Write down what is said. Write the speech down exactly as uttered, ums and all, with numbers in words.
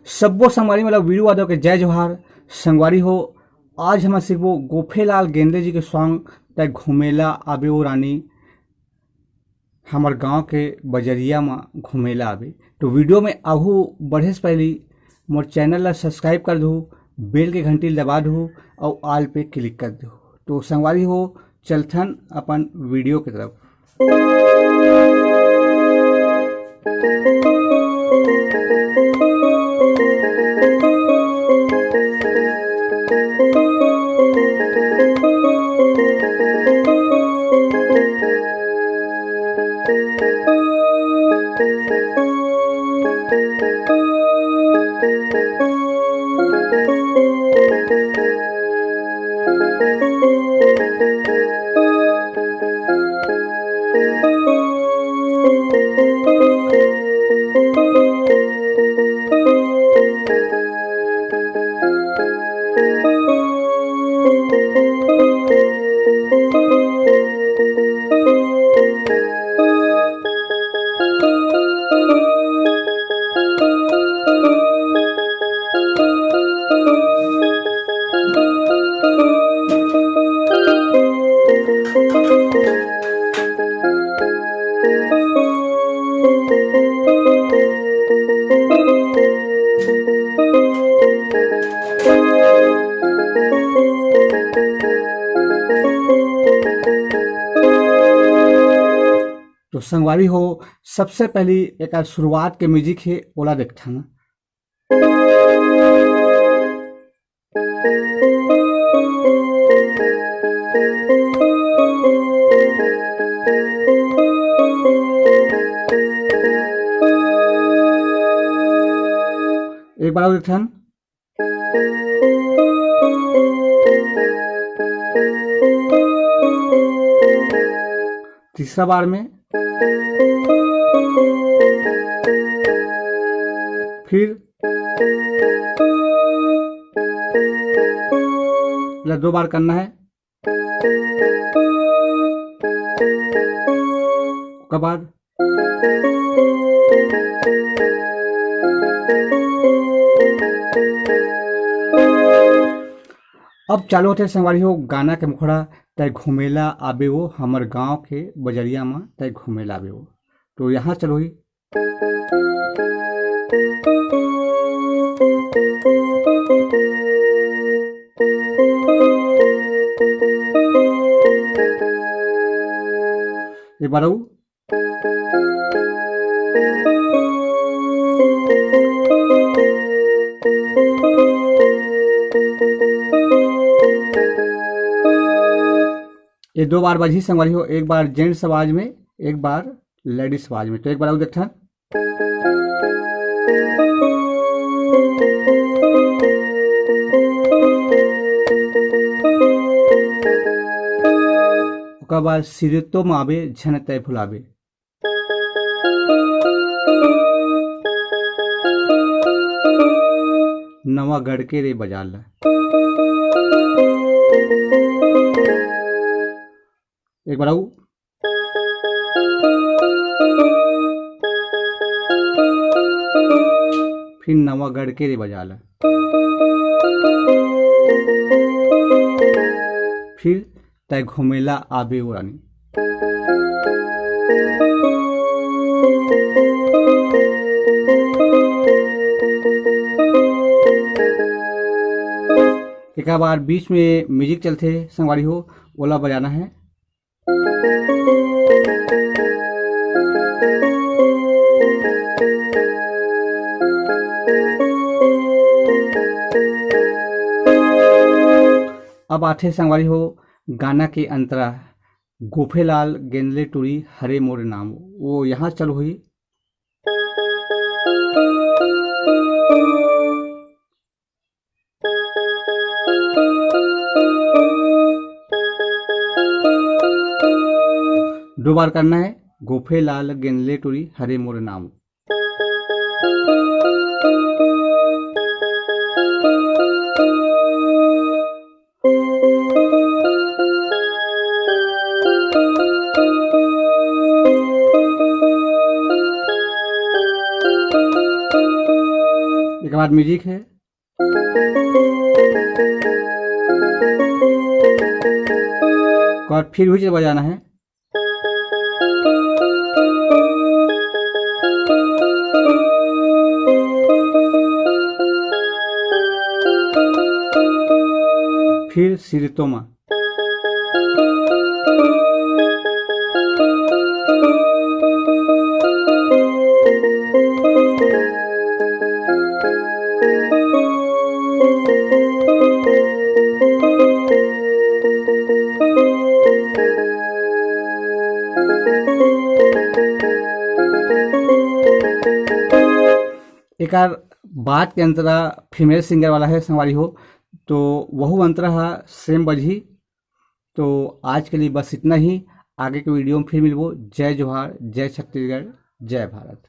सब्बो संगवारी मन ल वीरू यादव के जय जोहार। संगवारी हो, आज हम सीखबो गोफेलाल गेंदले जी के सॉन्ग तय घुमेला आबे ओ रानी, हमर गांव के बजरिया म घुमेला आबे। तो वीडियो में आहू बढ़े से पहली मोर चैनल ला सब्सक्राइब कर दू, बेल के घंटी ल दबा दू और ऑल पे क्लिक कर दू। तो संगवारी हो, चलथन अपन वीडियो की तरफ। तो संगवारी हो, सबसे पहली एक शुरुआत के म्यूजिक है, ओला देखथन। एक बार और देखथन। तीसरा बार में फिर ला दो बार करना है। ओकर बाद अब चालू होथे संगवारी हो गाना के मुखड़ा, तय घुमेला आबे वो हमर गांव के बजरिया म, तय घुमेला आबे वो। तो यहाँ चलो ही। एक बार अउ। ये दो बार बजही संगवारी हो, एक बार जेंट्स आवाज में, एक बार लेडीज आवाज में। तो एक बार अउ देखथन। ओकर बाद सिरतो म आबे झन तय भुलाबे। नवा गढ़ के रे बाजार ला। एक बार अउ। फिर नवा गढ़ के रे बाजार ला। फिर तय घुमेला आबे ओ रानी। एक बार बीच में म्यूजिक चलथे संगवारी हो, ओला बजाना है। अब आथे संगवारी हो गाना के अंतरा, गोफेलाल गेंदले टूरी हरे मोर नाम, वो यहाँ चल हुई। दो बार करना है, गोफेलाल गेंदले टूरी हरे मोर नाम। एक बार म्यूजिक है, एक बार फिर हुइचेल बजाना है। फिर सिरितोमा। एकर बाद के अंतरा फीमेल सिंगर वाला है संगवारी हो, तो वहू अंतरा हा सेम बजही। तो आज के लिए बस इतना ही, आगे के वीडियो में फिर मिलबो। जय जोहार, जय छत्तीसगढ़, जय भारत।